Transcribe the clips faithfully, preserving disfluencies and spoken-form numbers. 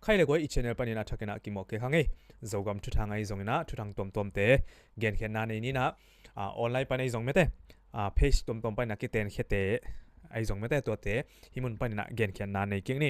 Khaile guai, i channel panin a thakin a kimuak kei hang ei. Zogam thuthang ahi zongin a, thuthang tuamtuamte genkhiatna nei ni in a, a, online pan ahi zong mete, a, page tuamtuam panin a kitenkhiate ahi zong mete, tuate hih mun panin a genkhiatna nei kik ni.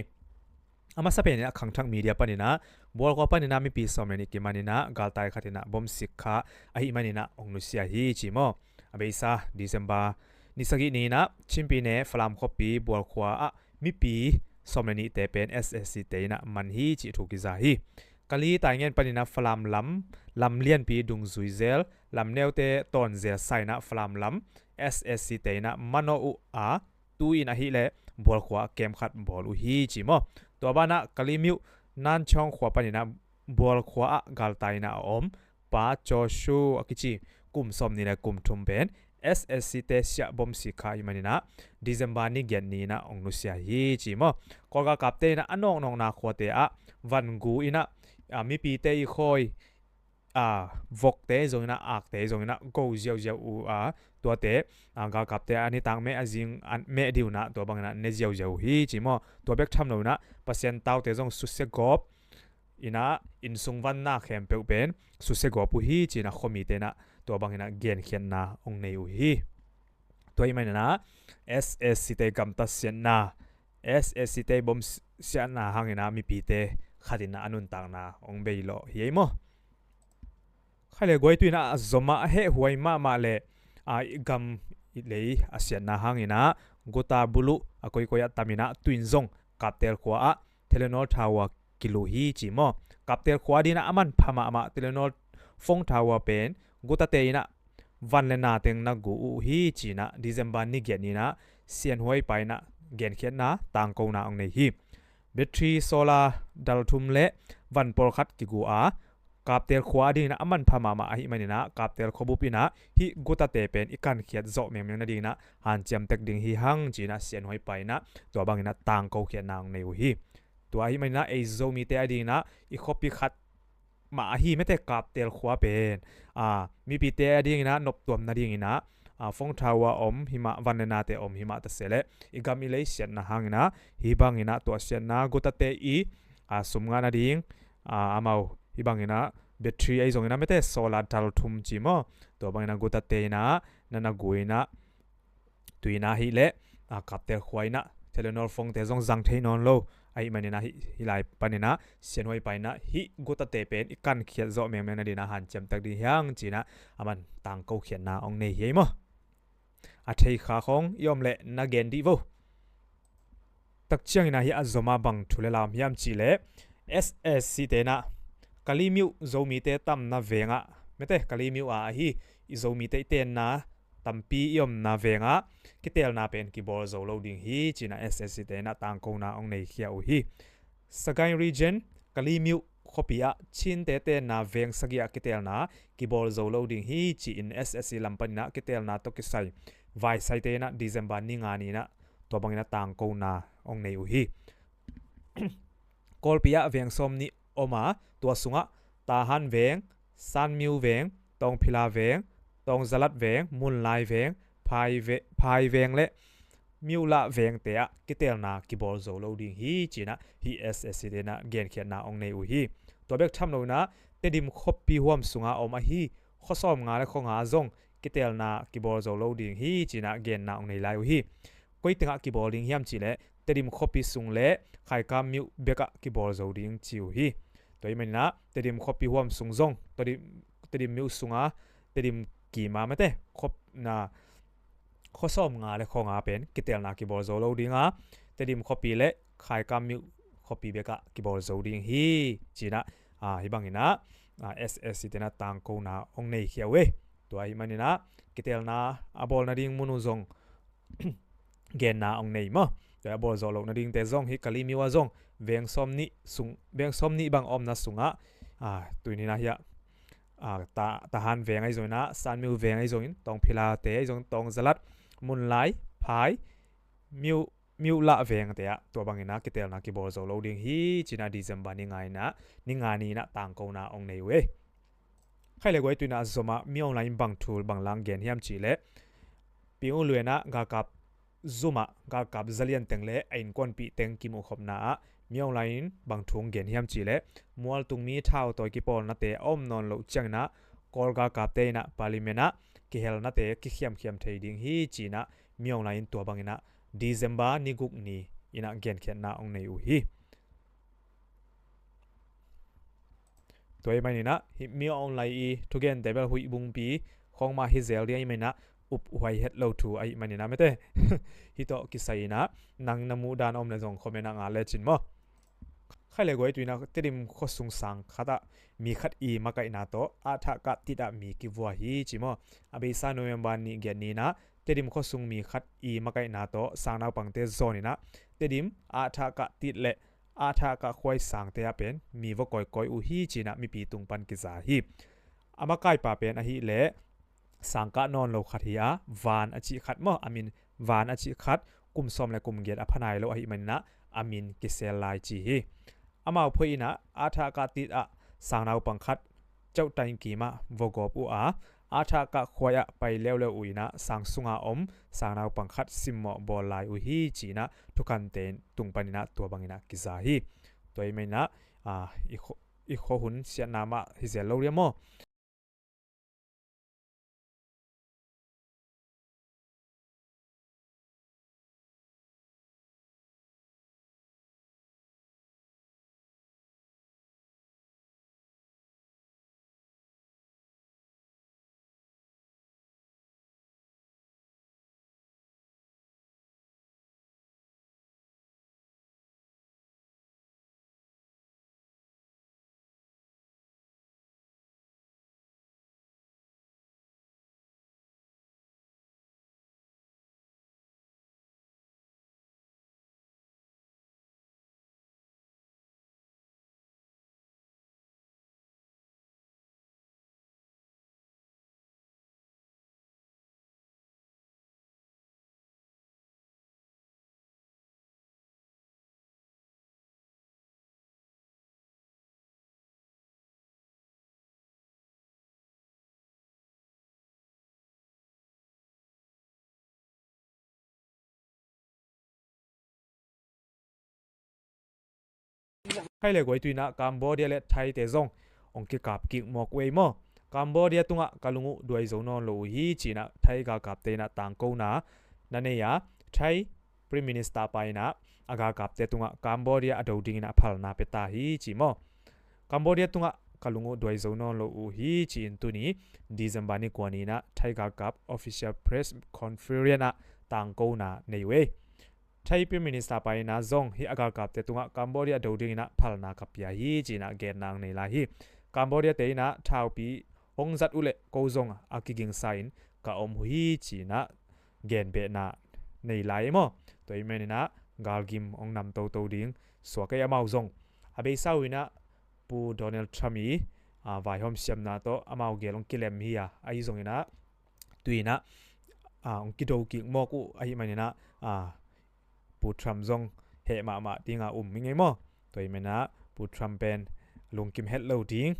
A masa pen in a Khangthak Media panin a, Bualkhua panin a mipi sawm le nih kiman in a galtai khat in a bomsik kha ahih manin a hong nusia hi ci maw. A beisa December ni sagih ni in a Chinpi ne Falam khuapi Bualkhua ah mipi sawm le nihte pen S S C te in a man hi cih thu kiza hi. Kali Taingen panin a Falam lam, lam lianpi dungzui zel, lam neute tawn zel sa in a Falam lam S S C te in a man aw uh a, tu in ahih leh Bualkhua ah kem khat bawl uh hi ci maw. Tua banah Kali Myo Nanchong khua panin a Bualkhua ah galtai in a om Pa Joshua a kici kum sawm nih le kum thum pen S S C te siah bomsik kha ahih manin a December ni giat ni in a hong nusia hi ci maw. Kawl galkapte in a a nawknawkna khuate ah van gu in a, a, mipite i khawi, a, vokte zong in a, akte zong in a go ziauziau uh a, tuate, a, galkapte a nitak meh a zing an meh ding uh in a tua bangin a ne ziauziau uh hi ci maw. Tua bek tham lo in a Pasian taute zong susia gawp in a, innsung vanna khempeuh pen susia gawp uh hi ci in a khuamite in a tua bangin a genkhiatna hong nei uh hi. Tua ahih manin a S S C te gamtat siatna, S S C te bom siatna hangin a mipite khat in a a nuntakna hong bei lawh hi ei maw. Khaile guai, tu in a a zom a a hehhuai mahmah le, a, i gam i lei a siatna hangin a guta buluh a koikoi ah tam in a tu in zong Kaptel khua ah Telenor tower kiluh hi ci maw. Kaptel khua ding in a a manpha mahmah Telenor phone tower pen gutate in a van le na teng na gu uh hi ci in a December ni giat ni in a sianhuai pa in a genkhiatna tangkona hong nei hi. Battery solar dal thum le van pawlkhat kigu a, Kaptel khua ding in a a manpha mahmah ahih manin a Kaptel khuabup in a hih gutate pen i kankhiat zawh mengmeng nading in a hanciam tek ding hi hang ci in a sianhuai pa in a tua bangin a tangko khiatna hong nei uh hi. Tua ahih manin a ei Zomite a ding in a i khuapi khat mah ahi mete Kaptel khua pen, a, mipite a ding in a noptuam nading in a, a, phone tower om hi mah, van le nate om hi mah ta se leh i gam i lei siatna hangin a hih bangin a tua siatna gutate i, a, sum ngah nading, a, amau hih bangin a battery ahi zongin a mete solar dal thum ci maw, tua bangin a gutate in a na na gu in a tu in a ahih leh, a, Kaptel khua in a Telenor phone te zong zang thei nawn lo ahih manin a hih, hih lai panin a sianhuai pa in a hih gutate pen i kankhiat zawh mengmeng nading in a hanciam tek ding hi hang ci in a a man tangko khiatna hong nei hi ei maw. A thei kha khong i om leh na gen dih vo. Tak ciangin a hih a zom a bang thu le lam hiam cih leh S S C te in a Kalaymyo Zomite tamna veng ah mete Kalaymyo a ahi i Zomite i tenna tampi i omna veng ah kitelna pen kibawl zo lo ding hi ci in a S S C te in a tangkona hong nei khia uh hi. Sagaing Region Kalaymyo khuapi ah Chinte tenna veng sagih ah kitelna kibawl zo lo ding hi ci in S S C lam panin a kitelna tawh kisai vaisaite in a December ni nga ni in a tua bangin a tangkona hong nei uh hi. Kawlpi ah veng sawm nih om a, tua sungah Tahan veng, Sanmyo veng, Tawngphila veng, Tawngzalat veng, Munlai veng, Phai ve-, Phai veng le Myola vengte ah kitelna kibawl zo lo ding hi ci in a hih S S C te in a genkhiatna hong nei uh hi. Tua bek tham lo in a Tedim khuapi huam sunga om ahi khua sawm nga le khua nga zong kitelna kibawl zo lo ding hi ci in a genna hong nei lai uh hi. Koi tengah kibawl ding hiam cih leh Tedim khuapi sung le Khaikam Myo bekah kibawl zo ding ci uh hi. Tua ahih manin a Tedim khuapi huam sung zong Tedim, Tedim Myo sunga Tedim kima mete khuap na khua sawm nga le khua nga pen kitelna kibawl zo lo ding a, Tedim khuapi le Khaikam Myo khuapi bekah kibawl zo ding hi ci in a, a, hih bangin a, a, S S C te in a tangkona hong nei khia uh e. Tua ahih manin a kitelna a bawl nading mun uh zong genna hong nei maw. Tua a bawl zawh loh nadingte zong hih Kalaymyo ah zong veng sawm nih sung, veng sawm nih bang omna sungah, a, tuni in a hiah, a, Ta-, Tahan veng ahi zongin a, Sanmyo veng ahi zongin, Tawngphilate ahi zongin, Tawngzalat, Munlai, Phai, Myo, Myola vengte ah tua bangin a kitelna kibawl zo lo ding hi ci in a December ni nga in a, ni nga ni in a tangkona hong nei uh e. Khaile guai, tu in a zom a mi online bang thu bang la gen hiam cih leh Ping U Lwin ah galkap zum ah galkap zalian teng le a innkuanpih teng kimuhkhopna ah Min Aung Hlaing in bang thu hong gen hiam cih leh, mualtung mi thau tawi kipawlnate a om nawn loh ciangin ah, Kawl galkapte in ah parliament ah kihelnate kikhiamkhiam thei ding hi ci-in ah Min Aung Hlaing in tua bangin ah December ni guk ni-in ah genkhiatna hong nei uh hi. Tua ahih manin ah hih Min Aung Hlaing i thugente bel huih bungpi khawng mah hi zel ding ahih manin ah uphuai het lo thu ahih manin ah mate, hih tawh kisai-in ah nang na muh dan om leh zong comment ah ngal lecin maw. Khai le guai, tu-in ah Tedim khuasung sang khat ah mi khat i makaihna tawh ahtah kah tit ah mi kivua hi ci maw. A beisa November ni giat ni-in ah Tedim khuasung mi khat i makaihna tawh sang naupangte zawnin ah Tedim ahtah kah tit le ahtah kah khuai sangte ah pen mi va kawikawi uh hi ci-in ah mipi tung pan kiza hi. A makaipa pen ahih leh sang kah nawn lo khat hi a, Van a cih khat maw, a min Van a cih khat, kum sawm le kum giat a pha nai lo ahih manin ah a min kisel lai ci hi. Amau phoih in ah ahtah kah tit ah sang naupang khat Ceuh Taing kim ah va gawp uh a, ahtah kah khuai ah pai leuleu uh in ah sang sunga om sang naupang khat simmawh bawl lai uh hi ci-in ah thukhante tung panin ah tua bangin ah kiza hi. Tua ahih manin ah, ah, i khuahun siatna mah hi zel lo diam maw. Khai le guai, tu-in ah Cambodia le Thaite zong hong kikap kik mawk uh ei maw. Cambodia tungah ka lung uh duai zo nawn lo uh hi ci-in ah Thai galkapte in ah tangkona na nei a, Thai Prime Minister pa in ah a galkapte tungah Cambodia a do dingin ah phalna pia ta hi ci maw. Cambodia tungah ka lung uh duai zo nawn lo uh hi ci-in tuni December ni kua ni-in ah Thai galkap official press conference ah tangkona nei uh ei. Thai Prime Minister pa in ah zong hih a galkapte tungah Cambodia a do dingin ah phalna ka pia hi ci-in ah genna hong nei lai hi. Cambodia-te in ah thaupi hong zat uh leh ko zong a kigingsa-in ka om uh hi ci-in ah genbehna nei lai ei maw. Tua ahih manin ah galgim hong nam toto ding suak ei amau zong. A beisa uh in ah Pu Donald Trump i, ah, vaihawm siamna tawh amau gel hong kilem hi a, ahi zongin ah tu-in ah, ah, hong kido kik mawk uh ahih manin ah, ah, Pu Trump zong heh mahmah dinga um i ngei maw. Tua ahih manin ah Pu Trump pen lungkim het lo ding,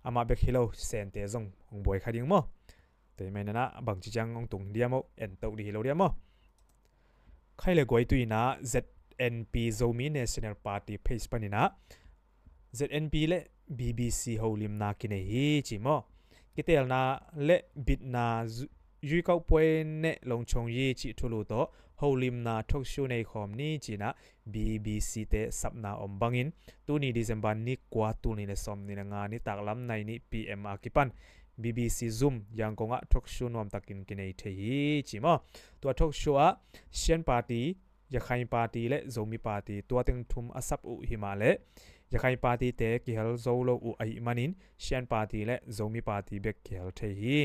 amah bek hi lo, Sente zong hong buai kha ding maw. Tua ahih manin ah bangci ciang hong tung diam uh, en toh dih hi lo diam maw. Khai le guai, tu-in ah Z N P, Zomi National Party page panin ah Z N P le B B C holimna kinei hi ci maw. Kiteelna le bitna zu-, ရွေးကောက်ပွဲနဲ့ လုံခြုံရေး cih thulu tawh holimna talk show nei khawm ni ci-in ah B B C-te sapna om bangin tuni December ni kua, tul nih le sawmnih le nga nitak lam nai nih P M a kipan B B C Zoom Yangon ah talk show nuamtakin kinei thei hi ci maw. Tua talk show ah Shan Party, Yakhain Party le Zomi Party tua teng thum a sap uh hi mah leh, Yakhain Party-te kihel zo lo uh ahih manin Shan Party le Zomi Party bek kihel thei hi.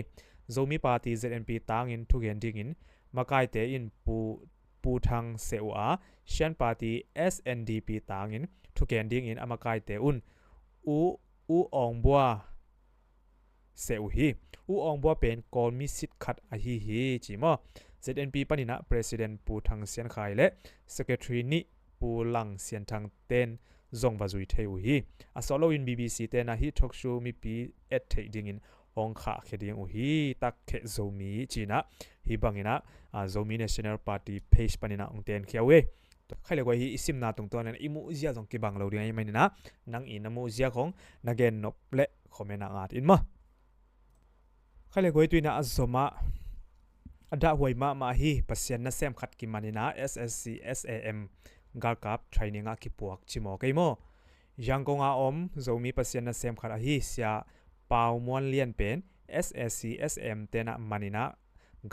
Zomi Party Z N P tangin thugen dingin makaite in Pu, Pu Thang seh uh a, Shan Party S N D P tangin thugen dingin a makaite un U, U Aung Bua seh uh hi. U Aung Bua pen Kawl misit khat ahi hi ci maw. Z N P panin ah President Pu Thang Sian Khai le Secretary nih Pu Lang Sian Thang ten zong va zui thei uh hi. A sawt loin B B C ten ah hih talk show mipi et theih dingin hong khahkhia ding uh hi, takkheh Zomi ci-in ah hih bangin ah, ah, Zomi National Party page panin ah hong tenkhia uh hi. Khaile guai, hih i simna tungtawn in i muh zia zong kibang lo ding ahih manin ah, nang i na muh zia khong na gen nop leh comment ah ngat in maw. Khaile guai, tu in ah a zom ah a dahhuai mahmah hi. Pasian nasem khat kiman in ah S A C S A M galkap training ah kipuak ci maw kei maw. Yangon a om Zomi Pasian nasem khat ahi Sia Pau Muan Lian pen S A C S A M te'n ah man in ah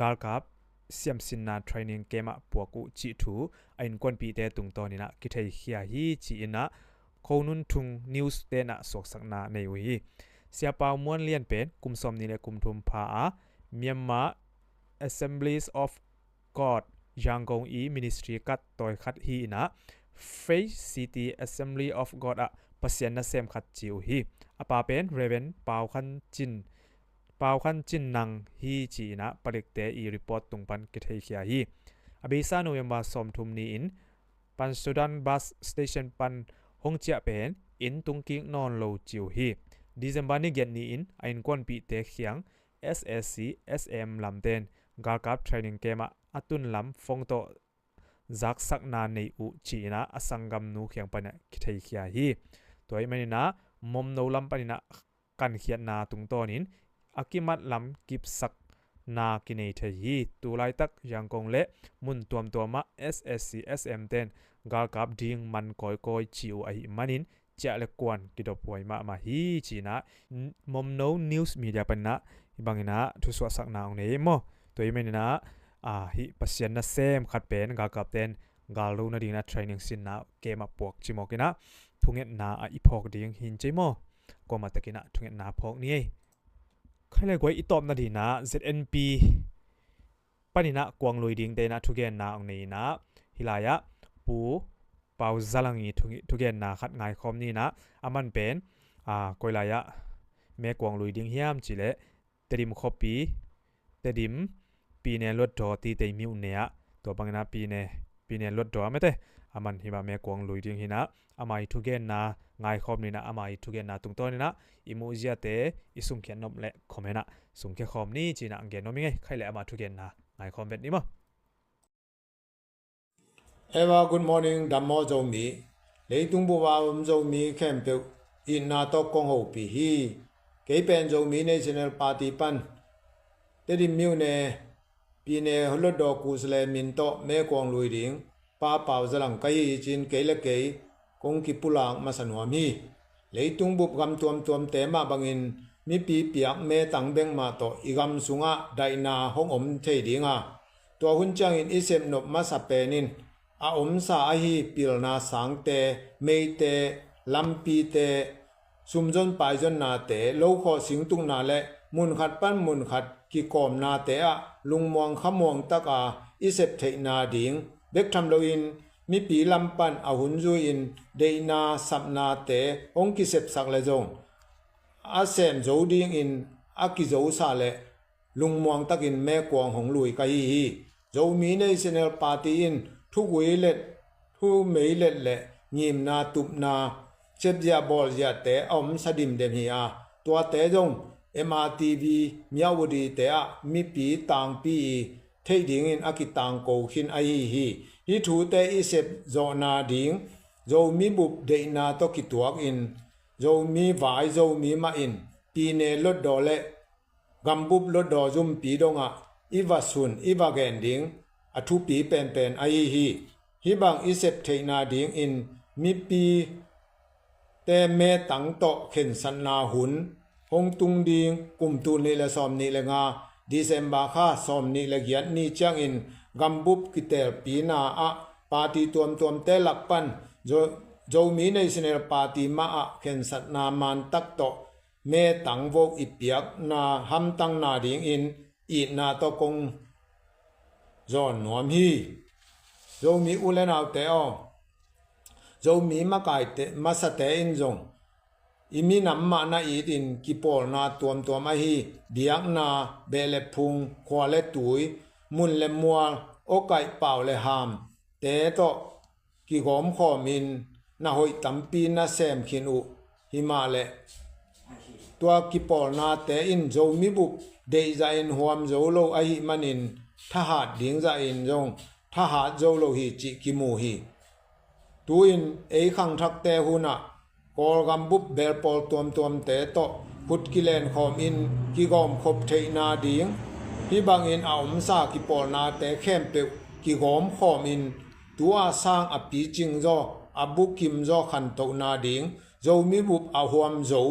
galkap siamsinna training camp ah puak uh cih thu a innkuanpihte tungtawn in ah kitheikhia hi ci-in ah Konun Thung News te'n ah suaksakna nei uh hi. Sia Pau Muan Lian pen kum sawmnih le kum thum pha a Myanmar Assemblies of God Yangon i ministry kat tawi khat hi in ah Faith City Assembly of God ah Pasian nasem khat ci uh hi. A pa pen Reverend Pau Khan Cin, Pau Khan Cin Nang hi ci-in ah palikte i report tung pan kitheikhia hi. A beisa November sawmthum ni-in Pansudan bus station pan hong ciah pen inn tung kik nawn lo ci uh hi. December ni giat ni-in a innkuanpihte khiang S A C S A M lamte'n galkap training camp ah a tun lam phone tawh zaksakna nei uh ci-in ah a sanggamnu khiang pan ah kitheikhia hi. Tua ahih manin ah momno lam panin ah kankhiatna tungtawnin a kimat lam kipsakna kinei thei hi. Tu laitak Yangon le mun tuamtuam ah S A C S A M te'n galkap ding man kawikawi ci uh ahih manin ciah le kuan kidophuai mahmah hi ci-in ah Momno News Media panin ah hih bangin ah thusuahsakna hong nei maw. Tua ahih manin ah, ah, hih Pasian nasem khat pen galkapte'n gallo nadingin ah training sinna camp ah puak ci mawk in ah thungetna ah i phawk ding hi ci maw. Kuamah takin ah thungetna phawk ni ei. Khaile guai, i tawpna dingin ah Z N P panin ah kuang lui dingte in ah thugenna hong nei in ah, hih lai ah Pu Pau Za Lang i thu-, thugenna khat ngaikhawm ni in ah, aman pen, ah, koi lai ah me kuang lui ding hiam cih leh Tedim khuapi, Tedim, Pyine Hluttaw, Titei Myone ah, tua bangin ah Pyine, Pyine Hluttaw ah mete, aman hih bang me kuang lui ding hi in ah, ama i thugenna ngaikhawm ni in ah, ama i thugenna tungtawn in ah i muh ziate i sungkhiat nop leh comment ah sungkhia khawm ni ci-in ah gen nuam ing ei. Khaile ama thugenna ngaikhawm vet ni maw. Eva, good morning, dam maw Zomi. Leitung bup a om Zomi khempeuh itna tawh kong hopih hi. Kei pen Zomi National Party pan Tedim Myone, Pyine Hluttaw Khuslien min tawh me kuang lui ding Pa Pau Za Lang ka hi ci-in kei le kei kong kipulak masa nuam hi. Leitung bup gam tuamtuamte mah bangin mipi piak me tang bek mah tawh i gam sungah daihna hong om thei ding a, tua hun ciangin i sep nop masa pen in a omsa ahi pilna sangte, meite, lampite, sumzon paizonnate, lokhawh singtukna le munkhat pan munkhat kikawmnate ah lungmuang khamuang taka i sep theihna ding bek tham loin mipi lam pan a hun zui-in deihna sapnate hong kisepsak le zong a sem zo dingin a kizosa le lungmuang takin me kuang hong lui ka hi hi. Zomi National Party in thugui let, thumei let le ngimna tupna, sepzia bawlziate a omsa dimdem hi a, tuate zong M R T V Myawaddy te ah mipi tangpi i theih dingin a kitangko khin ahi hi. Hih thute i sep zawhna ding Zomi bup deihna tawh kituakin Zomi vai Zomi mah in Pyine Hluttaw le gambup Hluttaw zumpi dongah i va sun, i va gen ding a thupi penpen ahi hi. Hih bang i sep theihna dingin mipite me tang tawh khensatna hun hong tung ding kum tul nih le sawmnih le nga, December kha sawmnih le giat ni ciangin gambup kitelpina ah party tuamtuamte lak pan Zo-, Zomi National Party mah ah khensatna mantak tawh me tang vote i piakna hamtangna dingin itna tawh kong zawn nuam hi. Zomi u le naute aw, Zomi makaite, masate in zong i minam mah na itin kipawlna tuamtuam ahi biakna, beh le phung, khua le tui, mun le mual, awkaih, pau le ham te tawh kigawmkhawmin na hoih tampi na sem khin uh. Himahleh tua kipawlnate in Zomi bup deih zahin huam zo lo ahih manin thahat ding zahin zong thahat zo lo hi cih kimu hi. Tu-in ei khangthakte hunah Kawlgam bup belpawl tuamtuamte tawh khut kilenkhawm in kigawmkhop theihna ding, hih bangin a omsa kipawlnate khempeuh kigawmkhawm in tua sang a picing zaw, a bukim zaw khantohna ding Zomi bup a huam zo,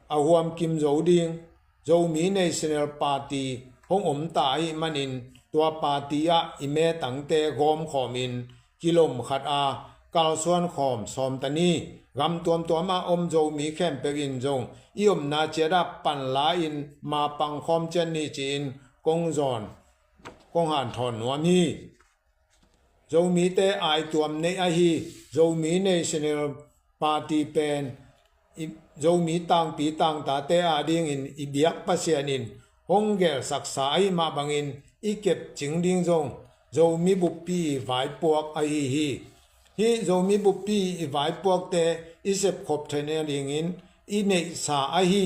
a huamkim zo ding Zomi National Party hong om ta ahih manin tua party ah i metangte gawmkhawm in kilom khat a kalsuan khawm sawm ta ni. Gam tuamtuam ah om Zomi khempeuh in zong i omna ciat ah panla in mapang khawm ciat ni ci-in kong zawn kong hanthawn nuam hi. Zomite aituam neih ahi Zomi National Party pen i, Zomi tangpi tangtate adingin i biak Pasian in hong gelsaksa ahih mah bangin i kepcing ding zong Zomi buppi i vaipuak ahi hi. Hih Zomi buppi i vaipuakte i sepkhop theihna dingin i neihsa ahi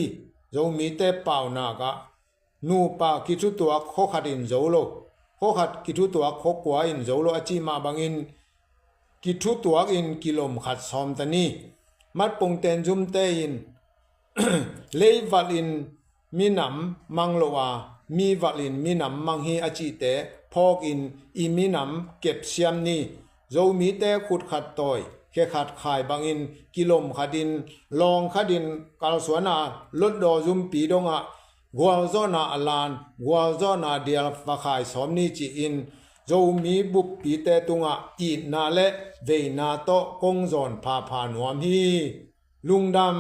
Zomite paunak ah nupa kithutuak khua khat in zo lo, khua khat kithutuak khua kua in zo lo a cih mah bangin kithutuak in kilom khat sawm ta ni. Matpong Tenzumte in leivalh in minam mang lo a, mivalh in minam mang hi a cihte phawk in i minam kepsiam ni. Zomite khut khat tawi, khe khat khai bangin kilom khat in, lawng khat in kalsuan a, lotdaw zumpi dongah gualzawhna a lan, gualzawhna dial va khai sawm ni ci-in Zomi buppite tungah itna le veina tawh kong zawn phapha nuam hi. Lungdam.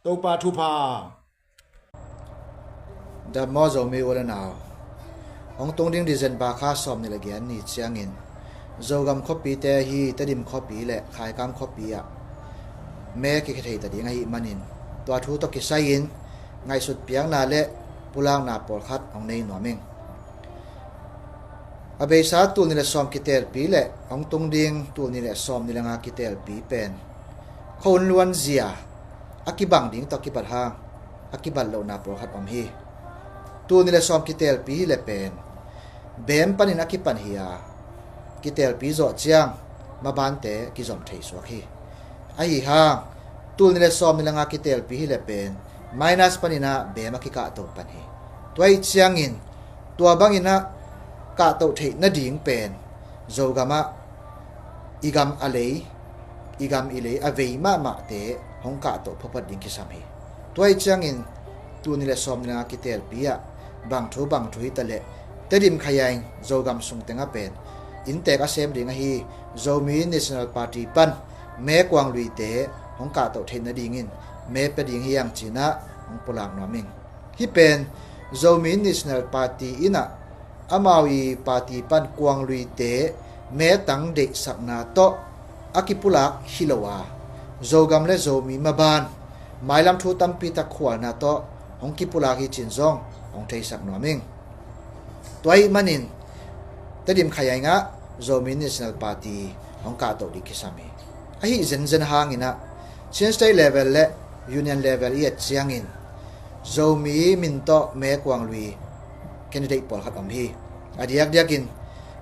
Topa thupha. Dam maw Zomi u le nau. Hong tung ding December kha sawm ni le giat ni ciangin Zogam khuapite ahi Tedim khuapi le Khaikam khuapi ah me kikhe thei ta ding ahih manin tua thu tawh kisai-in ngaihsut piakna le pulakna pawlkhat hong nei nuam ing. A beisa tul ni le sawm kitelpi le hong tung ding tul ni le sawm ni le nga kitelpi pen khuahun luanzia a kibang ding tawh kibat hang a kibat lohna pawlkhat om hi. Tul ni le sawm kitelpi hi le pen beem panin a kipan hi a, kitelpi zawh ciang mabante kizom thei suak hi. Ahi hang tul ni le sawm ni le nga kitelpi hi le pen minus panin ah beem a kikahto pan hi. Tua ih ciangin tua bangin ah kahtoh theih nading pen Zogam ah i gam a lei, i gam i lei a vei mahmahte hong kahtoh phawphat ding kisam hi. Tua ih ciangin tul ni le sawm ni le nga kitelpi ah bang thu bang thu hi ta leh Tedim Khayaing Zogam sung tengah pen inntek a sem ding ahi Zomi National Party pan me kuang luite hong kahtoh theih nadingin me pia ding hi hang ci-in ah hong pulak nuam ing. Hih pen Zomi National Party in ah amau i party pan kuang luite metang deihsakna tawh a kipulak hi lo a, Zogam le Zomi maban mailam thu tampi tak khualna tawh hong kipulak hi ci-in zong hong theisak nuam ing. Tua ahih manin Tedim Khayaing ah Zomi National Party hong kahtoh ding kisam hi. Ahi zenzen hangin ah Chin State level le Union level i et ciangin Zomi min tawh me kuang lui candidate pawlkhat om hi. A diakdiakin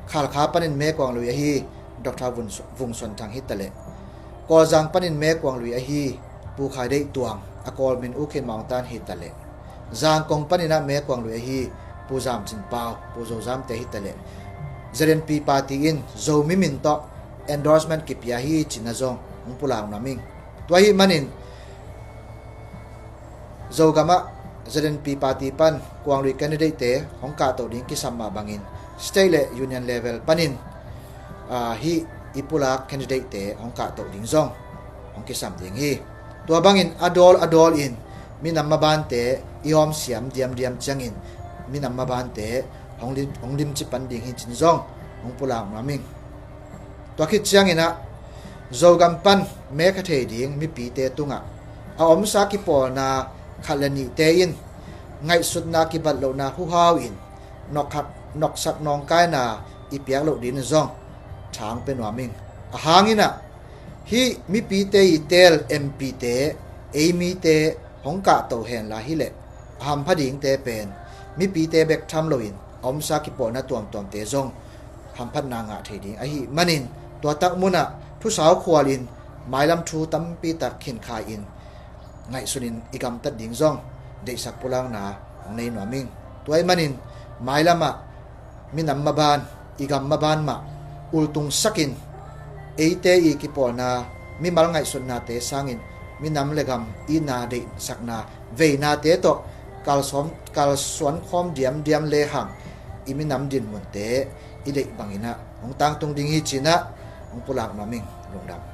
Khalkha panin me kuang lui ahi Doctor Vung Suan Thang hi ta leh, Kawlzang panin me kuang lui ahi Pu Khai Deih Tuang, a Kawl min U Khin Maung Tan hi ta leh, Zangkong panin ah me kuang lui ahi Pu Zam Cin Pau, Pu Zo Zam te hi ta leh, Z N P party in Zomi min tawh endorsement kipia hi ci-in ah zong hong pulak nuam ing. Tua ahih manin Zogam ah Z N P party pan kuang lui candidate te hong kahtoh ding kisam mah bangin state le union level panin, ah, hih i pulak candidate te hong kahtoh ding zong hong kisam ding hi. Tua bangin a dawl a dawl in minam mabante i hawmsiam diamdiam ciangin minam mabante hong lim, hong limci pan ding hi ci-in zong hong pulak nuam ing. Tua khit ciangin ah Zogam pan me kha thei ding mipite tungah a omsa kipawlna khat le nihte in ngaihsutna kibat lohna huhau in nokhat, noksak nawngkaina i piak loh ding in zong thang pia nuam ing. A hangin ah hih mipite i teel M P te ei mite hong kahto henla hi leh a hampha dingte pen mipite bek tham loin a omsa kipawlna tuamtuamte zong hamphatna ngah thei ding ahih manin tua tak munah thusau khualin mailam thu tampi tak khinkhai-in ngaihsunin i gamtat ding zong deihsak pulakna hong nei nuam ing. Tua ahih manin mailamah minam maban, i gam maban mah ultungsakin eite i kipawlna, mimal ngaihsutnate sangin minam le gam itna deihsakna veinate tawh kalsuan, kalsuan khawm diamdiam lehang i minam dinmunte i deih banginah hong tangtung ding hi cinah hong pulak nuam ing. Lungdam.